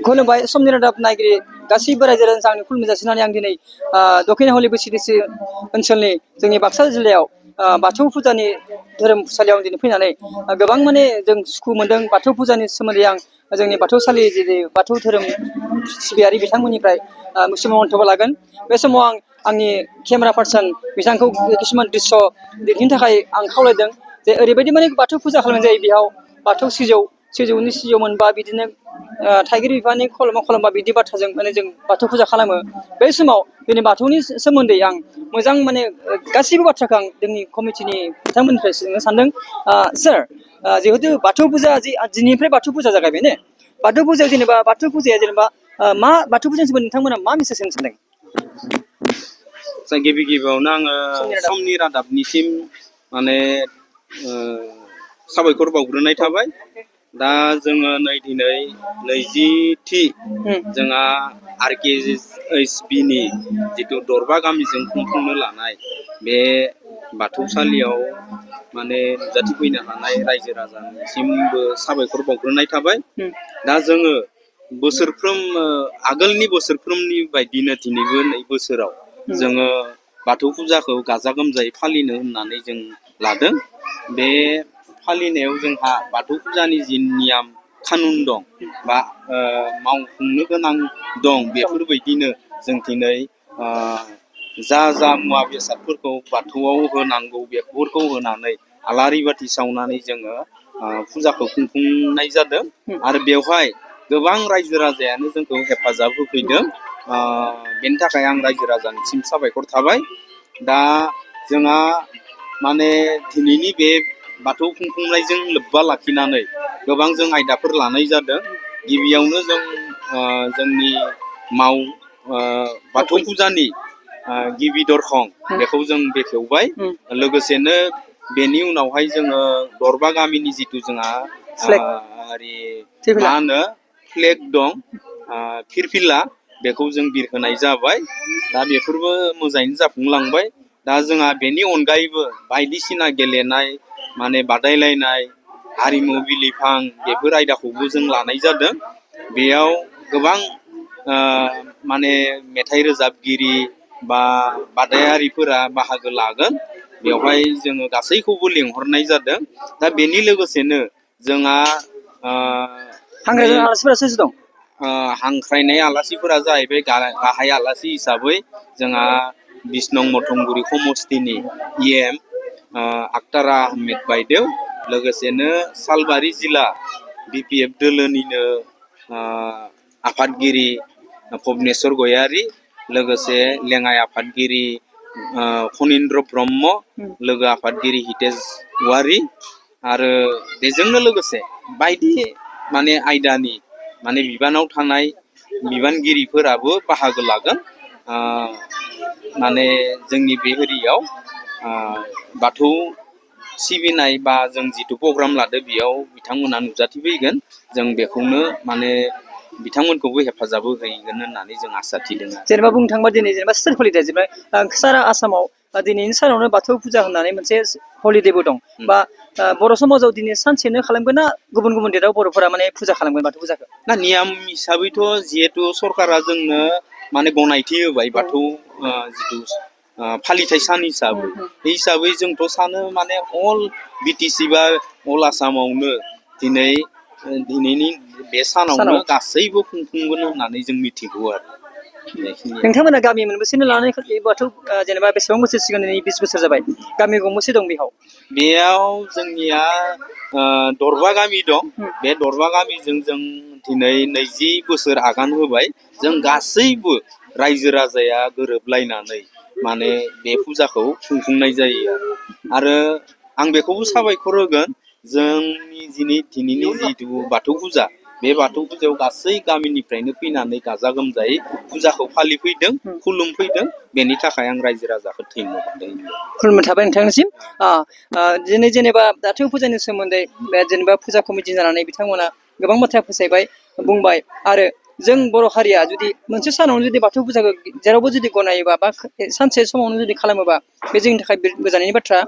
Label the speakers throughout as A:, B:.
A: खुलुमबाय समनि रादाब नायगिरि गासैबो रायजो राजानो आंनि खुलुमनाय जासिनानै आं दिनै दक्षिण हलि बिसिडिसि ओनसोलनि जोंनि बाक्सा जिल्लायाव बाथौ फुजानि धोरोमसालियाव आं दिनै फैनानै गोबां माने जों सुखु मोनदों। बाथौ फुजानि सोमोन्दै आं जोंनि बाथौसालि जेरै बाथौ धोरोम सिबियारि बिथांमोननिफ्राय सोमोन्थोबो लागोन। बे समाव आं आंनि केमेरा पार्सन बिथांखौ किसुमान दृश्य दिन्थिनो थाखाय आं खावलायदों जे ओरैबायदि माने बाथौ फुजा खालामनाय जायो। बेयाव बाथौ सिजौनि सिजौ मोनबा बिदिनो थाइगिर बिफांनि खलमा बिदि बाथ्राजों माने जों बाथौ फुजा खालामो। बे समाव दिनै बाथौनि सोमोन्दै आं मोजां माने गासैबो बाथ्राखौ आं जोंनि कमिटिनि बिथांमोननिफ्राय सोंनो सानदों। सार जिहेतु बाथौ फुजा दिनैनिफ्राय बाथौ फुजा जागायबाय ने बाथौ फुजायाव जेनेबा बाथौ फुजाया जेनेबा मा बाथौ फुजानि सोमोन्दै नोंथांमोना मा मेसेज होनो सानदों?
B: गिबि गिबियावनो आङो समनि रादाबनिसिम माने साबायखर बावग्रोनाय थाबाय। दा जोङो दिनै 20थि जोंहा RKHB जिथु दरबा गामिजों खुंफुंनो लानाय बे बाथौसालियाव माने नुजाथिफैनो हानाय रायजो राजानिसिमबो साबायखर बावग्रोनाय थाबाय। दा जोङो बोसोरफ्रोम आगोलनि बोसोरफ्रोमनि बायदिनो दिनैबो नै बोसोराव जोङो बाथौ फुजाखौ गाजा गोमजायै फालिनो होननानै जों लादों। बे फालिनायाव जोंहा बाथौ फुजानि जि नियम कानुन दं बा मावफुंनो गोनां दं बेफोरबायदिनो जों दिनै जा मुवा बेसादफोरखौ बाथौआव होनांगौ बेफोरखौ होनानै आलारि बाथि सावनानै जोङो फुजाखौ खुंफुंनाय जादों। आरो बेवहाय गोबां रायजो राजायानो जोंखौ हेफाजाब होफैदों। बेनि थाखाय आं रायजो राजानिसिम साबायखर थाबाय। दा जोंहा माने दिनैनि बे बाथौ खुंफुंनायजों लोब्बा लाखिनानै गोबां जों आयदाफोर लानाय जादों। गिबियावनो जों जोंनि बाथौ फुजानि गिबि दरखं बेखौ जों बेखेवबाय। लोगोसेनो बेनि उनावहाय जोङो दरबा गामिनि जिथु जोंहा मा होनो फ्लेग दं फिरफिला बेखौ जों बिरहोनाय जाबाय। दा बेफोरबो मोजाङैनो जाफुंलांबाय। दा जोंहा बेनि अनगायैबो बायदिसिना गेलेनाय माने बादायलायनाय हारिमु बिलिफां बेफोर आयदाखौबो जों लानाय जादों। बेयाव गोबां माने मेथाइ रोजाबगिरि बा बादायारिफोरा बाहागो लागोन। बेवहाय जोङो गासैखौबो लेंहरनाय जादों। दा बेनि लोगोसेनो जोंहा हांख्रायनाय आलासिफोरा जाहैबाय गाहाय आलासि हिसाबै जोंहा 20 नं मथंगुरि समस्तिनि EM आक्तारा आहमेद बायदेव, लोगोसेनो सालबारि जिल्ला BPF दोलोनिनो आफादगिरि भबनेस्वर गयारि, लोगोसे लेङाइ आफादगिरि खनिन्द्र ब्रह्म, लोगो आफादगिरि हितेश औवारि आरो बेजोंनो लोगोसे बायदि माने आयदानि माने बिबानाव थानाय बिबानगिरिफोराबो बाहागो लागोन। माने जोंनि बे एरियायाव बाथौ सिबिनाय बा जों जिथु प्रग्राम लादो बेयाव बिथांमोना नुजाथिफैगोन। जों बेखौनो माने बिथांमोनखौबो हेफाजाब होहैगोन होननानै जों आसा थिदों।
A: जेनेबा बुंनो थाङोबा दिनै जेनेबा सोर हलिडे जेनेबा सारा आसामाव दिनैनि सानावनो बाथौ फुजा होननानै मोनसे हलिडेबो दं बा बर' समाजाव दिनै सानसेनो खालामगोन ना गुबुन गुबुन डेटआव बर'फोरा माने फुजा खालामगोन बाथौ फुजाखौ?
B: ना नियम हिसाबैथ' जिहेतु सरकारा जोंनो माने गनायथि होबाय बाथौ जिथु फालिथाय सान हिसाबै, बे हिसाबै जोंथ' सानो माने अल BTC बा अल आसामावनो दिनैनि बे सानावनो गासैबो खुंफुंगोन होननानै जों मिथिगौ आरो।
A: नोंथांमोना गामि मोनबेसेनो लानाय बाथौ जेनेबा बेसेबां बोसोर सिगां 20 बोसोर जाबाय गामि गंबेसे दं
B: बेयाव जोंनिया दरबा गामि दं। बे दरबा गामिजों जों दिनै 20 बोसोर आगान होबाय। जों गासैबो रायजो राजाया गोरोबलायनानै माने बे फुजाखौ खुंफुंनाय जायो आरो आं बेखौबो साबायखर होगोन जोंनि दिनैनि जिथु बाथौ फुजा, बे बाथौ फुजायाव गासै गामिनिफ्रायनो फैनानै गाजा गोमजायै फुजाखौ फालिफैदों, खुलुमफैदों। बेनि थाखाय आं रायजो राजाखौ धन्यबाद होयो।
A: खुलुमनाय थाबाय नोंथांनिसिम। दिनै जेनेबा बाथौ फुजानि सोमोन्दै जेनेबा फुजा कमिटि जानानै बिथांमोना गोबां बाथ्रा फोसायबाय, बुंबाय। आरो जों बर' हारिया जुदि मोनसे सानावनो जुदि बाथौ फुजाखौ जेरावबो जुदि गनायोबा बा सानसे समावनो जुदि खालामोबा बे जोंनि थाखाय गोजाननि बाथ्रा।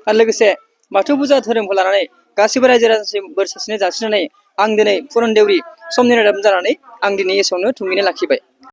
A: आरो लोगोसे बाथौ फुजा धोरोमखौ लानानै गासिबो रायजो राजासिम बोर सारस्रिनाय जासिनानै आं दिनै पुरन देउरि समनि रादाब जानानै आं दिनै एसेयावनो थुंगेना लाखिबाय।